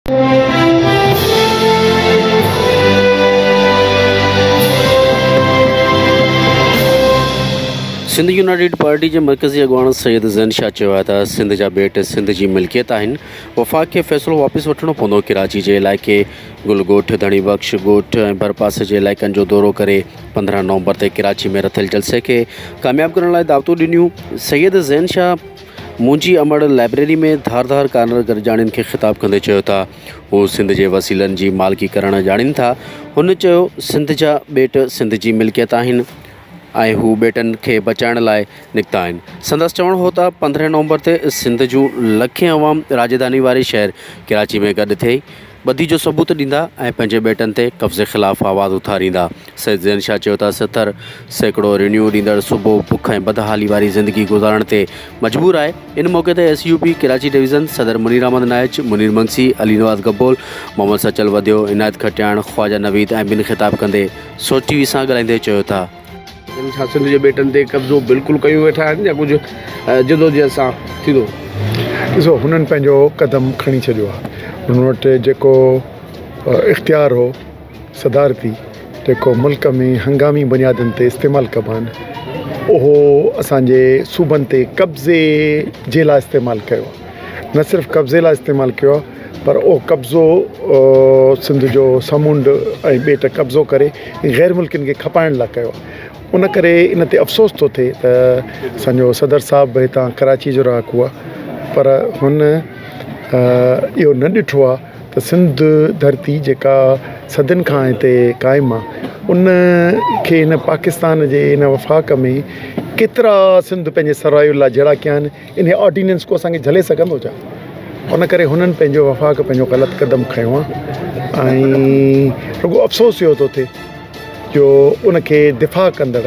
Sindh united party جي مرڪزي اڳواڻ سيد زين شاهه چيو آهي ته سنڌ جا ٻيٽ سنڌ جي ملڪيت آهن، وفاق کي فيصلو واپس وٺڻو پوندو. ڪراچي جي علائقي گل ڳوٺ، ڌڻي بخش ڳوٺ ۽ ڀرپاسي جي علائقن جو دورو ڪري 15 نومبر تي ڪراچي ۾ رٿيل جلسي کي ڪامياب ڪرڻ لاء دعوتون ڏنيون. سيد زين شاهه منهنجي امڙ لائبريري ۾ ڌار ڌار ڪارنر گڏجاڻين کي خطاب ڪندي چيو ته هو سنڌ جي وسيلن جي مالڪي ڪرڻ ڄاڻين ٿا. هن چيو سنڌ جا ٻيٽ سنڌ جي ملڪيت آهن ۽ هو ٻيٽن کي بچائڻ لاء نڪتا آهن. سندس چوڻ هو ته 15 نومبر تي سنڌ جون لکين عوام راڄڌاني واري شهر ڪراچي ۾ گڏ ٿي ٻڌي جو ثبوت ڏيندا ۽ پنهنجي ٻيٽن تي قبضي خلاف آواز اٿاريندا. سيد زين شاهه چيو ته 70% ريونيو ڏيندڙ صوبو بک ۽ بدحالي واري زندگي گذارڻ تي مجبور آهي. ان موقعي تي S U P Karachi division صدر منير احمد نائچ، منير منگسي، علي نواز گبول، محمد سچل وڌيو، عنايت کٽياڻ، خواجه نويد ۽ ٻين خطاب ڪندي سوچ ٽي وي سان ڳالهائيندي چيو ته. ڇا سنڌ جي ٻيٽن تي قبضو بلڪل ڪيون ويٺا آهن يا ڪجهه جدوجهد سان ٿيندو؟ ڏسو هنن پنهنجو قدم کڻي ڇڏيو آهي. هنن وٽ جيڪو اختيار هو صدارتي جيڪو ملڪ ۾ هنگامي بنيادن تي استعمال ڪبا آهن اهو اسان جي صوبن تي قبضي جي لاء استعمال ڪيو آهي. نه صرف قبضي لاء استعمال ڪيو آهي پر اهو قبضو سنڌ جو سمنڊ ۽ ٻيٽ قبضو ڪري غير ملڪين کي کپائڻ لاء ڪيو آهي. ان ڪري ان تي افسوس ٿو ٿئي ته اسانجو صدر صاحب به هتان ڪراچي جو رهاڪو آهي پر هن اهو نه ڏٺو آهي ته سنڌ ڌرتي جيڪا صدين کان هتي قائم آهي ان کي هن پاڪستان جي هن وفاق ۾ ڪيترا سنڌ پنهنجي سرائيول لاء جهيڙا ڪيا آهن. انهي آرڊيننس ڪو اسان کي جهلي سگهندو ڇا؟ ان ڪري هنن پنهنجو وفاق پنهنجو غلط قدم کنيو آهي ۽ رڳو افسوس اهو ٿو ٿئي جو ان کي دفاع ڪندڙ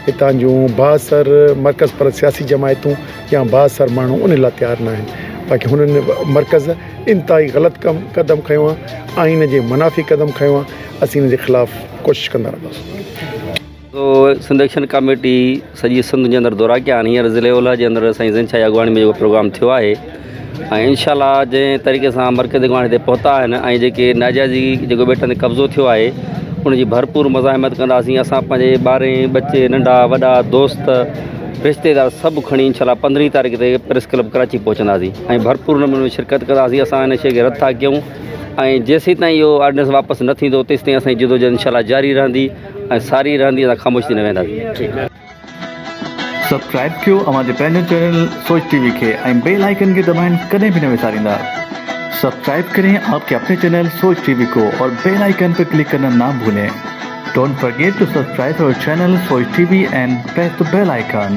هتان جون بااثر مرڪز پرست سياسي جماعتون يا بااثر ماڻهو ان لاء تيار نه آهن. باقي هنن مرڪز انتهائي غلط ڪم قدم کنيو آهي، آئين جي منافي قدم کنيو آهي، اسين ان جي خلاف ڪوشش ڪندا رهنداسون. سو سنڌ ايڪشن ڪاميٽي سڄي سنڌ جي اندر دورا ڪيا آهن. هينئر ضلعي اولهه جي اندر سائين زين شاهه جي اڳواڻي ۾ جيڪو پروگرام ٿيو آهي ۽ انشاء الله جنهن طريقي سان مرڪزي اڳواڻ هتي پهتا آهن ۽ جيڪي ناجائزي جيڪو ٻيٽن تي قبضو ٿيو آهي ان جي ڀرپور مزاحمت ڪنداسين. اسان پنهنجي ٻارين ٻچي ننڍا وڏا دوست رشتيدار سڀ کڻي انشاء الله 15 تاريخ تي پريس ڪلب ڪراچي پهچنداسين ۽ ڀرپور نموني ۾ شرڪت ڪنداسين. اسان هن شيء کي رد ٿا ڪيون ۽ جيسيتائين اهو آرڊيننس واپس نه ٿيندو تيسيتائين اسان جي جدوجهد انشاء الله جاري رهندي. ۽ ساري رهندي اسان خاموش ٿي نه ويهنداسين. سبسڪرائب ڪيو اوهان جي پنهنجو چينل سوچ ٽي وي کي ۽ بيل آئيڪن کي دٻائڻ ڪڏهن به نه وساريندا. سبسڪرائب ڪرين آپ ڪي اپني چينل سوچ ٽي وي ڪو اور بيل آئيڪن پر ڪلڪ ڪرنا نا ڀولين. Don't forget to subscribe our channel Soch T V and press the bell icon.